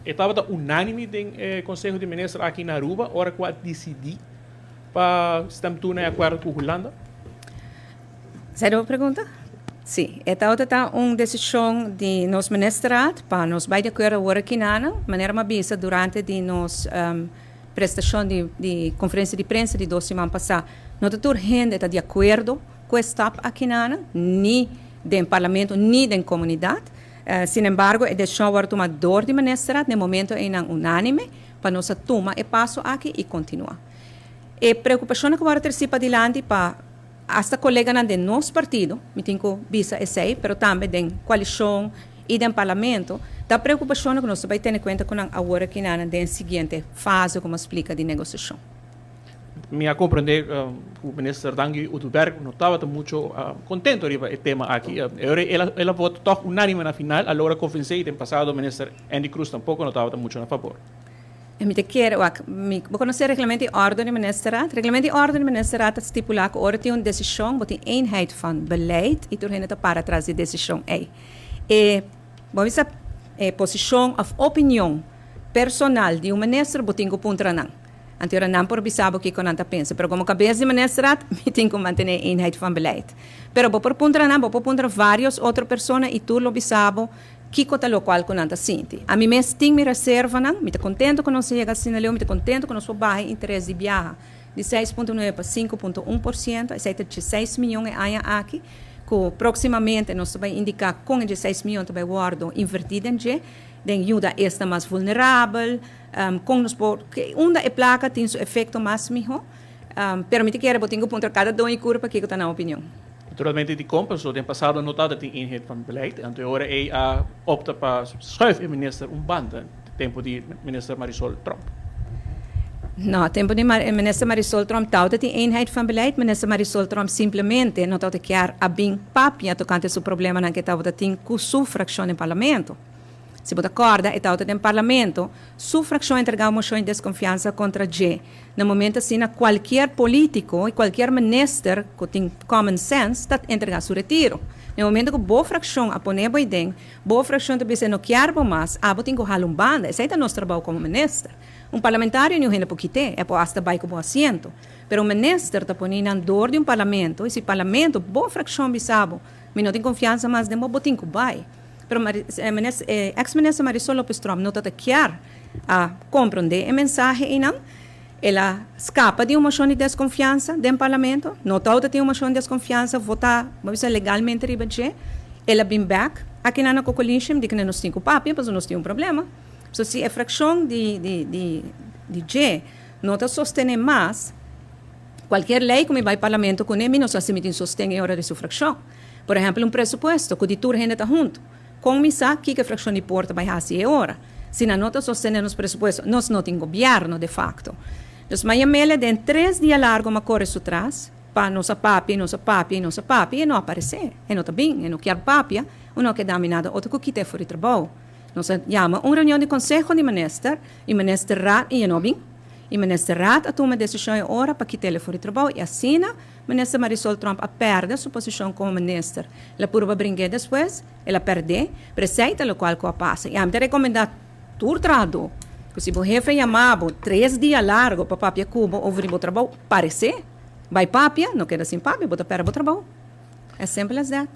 E tabata unánime den e Konseho di Minister aki na Aruba ora ku a disidí pa stem toe na e akuerdo ku Hulanda? Esei ta bo pregunta? Sí, e tabata ta un desishon di nos Ministerraad pa nos bai di akuerdo awor aki nanan, manera mi a bisa durante di nos prestashon di di konferensia di prensa di dos siman pasá. No ta tur hende ta di akuerdo ku e stap aki nanan, ni den Parlamento ni den komunidat. Sin embargo, e desishon a wòrdu tuma dor di Ministerraad na e momento einan unánime pa nos a tuma e paso aki i kontinuá. E preokupashonnan ku wòrdu tresí padilanti pa asta koleganan den nos partido, mi tin ku bisa esei, pero tambe den koalishon i den Parlamento, ta preokupashonnan ku nos ta bai tene kuenta ku nan awor aki nan den e siguiente fase, komo a splika, di negosiashon. Mi a comprende cu Minister Dangui Oduber no tabata mucho contento riba e tema aki. El a vota toch unanime na final, a logra convence y den pasado Minister Endy Croes tampoco no tabata mucho na fabor. Mi ta kere, wak, mi, bo conoce Reglamento y Orde di Ministerraad? Reglamento y Orde di Ministerraad ta stipula cu ora tin un decision bo tin eenheid van beleid y tur hende ta para tras di e decision ey. E, bo bisa, e posicion of opinion personal di un minister bo tin cu puntra nan. Anto ora nan por bisa bo kiko nan ta pensa. Pero komo kabes di Ministerraad, mi tin ku mantené eenheid van beleid. Pero bo por puntra nan, bo por puntra vários otro persona i tur lo bisa bo kiko ta lokual ku nan ta sinti. Ami mes tin mi reservanan, mi ta kontento ku nos a yega asina leu, mi ta kontento ku nos por baha e interes di biaha di 6,9 pa 5,1%, esei ta 16 mion e aña aki, ku próksimamente nos ta bai indiká kon e 16 mion ta bai wòrdu invertí den dje, den yuda esnan mas vulnerabel, kon nos por unda e plaka tin su efekto mas mihó. Pero mi ta kere bo tin ku puntra kada doño kura pa kiko ta nan opinion. Naturalmente di kon, pasobra den pasado no tabata tin eenheid van beleid, anto e ora ei a opta pa schuif e minister un banda, tempo di minister Marisol Tromp. No, tempo di minister Marisol Tromp tabata tin eenheid van beleid. Minister Marisol Tromp simplemente no tabata kier a bin papia tokante su problemanan ke tabata tin ku su frakshon den parlamento. Si bo ta kòrda, e tabata den parlamento, su frakshon a entregá un moshon di deskonfiansa kontra dje. Na momento asina, kualkier polítiko i kualkier minister ku tin common sense ta entregá su retiro. Na e momento ku bo frakshon a pone bo aden, bo frakshon ta bisa e no kier bo mas, abo tin ku hala un banda. Esei ta nos trabou komo minister. Un parlamentario niun hende por kit'é, e por asta bai ku bo asiento. Pero un minister ta pone nan dor di un parlamento i si parlamento, bo frakshon bisa bo, mi no tin konfiansa mas den bo, bo tin ku bai. Pero ex minister Marisol Lopez Tromp no ta kier a comprende e mensahe einan. El a scapa di un mocion di desconfiansa den parlamento. No tabata tin un mocion di desconfiansa vota, bo bisa, legalmente riba dje. El a bin bek aki nan na Cocoliche, mi di kende nos tin cu papia pasobra nos tin un problema. So si e fraccion di dje no ta sostene mas cualkier ley cu mi bay parlamento cune, mi no sa si mi tin sosten e ora di su fraccion. Por ehempel un presupuesto cu di tur hende ta hunto. Con mi sa kico e fraccion di por ta bay haci e ora? Si nan no ta sostene nos presupuesto, nos no tin gobierno de facto. Dus m'a yam'ele den 3 dia largo, m'a core su tras pa nos a papia, nos a papia y nos a papia y e no aparece. E no ta bin, e no kier papia, o no keda mi nada otro cu kit'e for di trabou. Nos a yama un reunion di conseho di minister y ministerraad y e no bin. Y ministerraad a tuma decision e ora pa kit'ele for di trabou y asina Minister Marisol Tromp a perde su posicion como minister. El a purba bringu'é despues, el a perdé, pero esey ta locual cu a pasa. Y ami ta recomenda tur trahadó cu si bo hefe yama bo 3 dia largo pa papia cu bo over di bo trabou, parece, bay papia, no keda sin papia, bo ta perde bo trabou. As simple as that.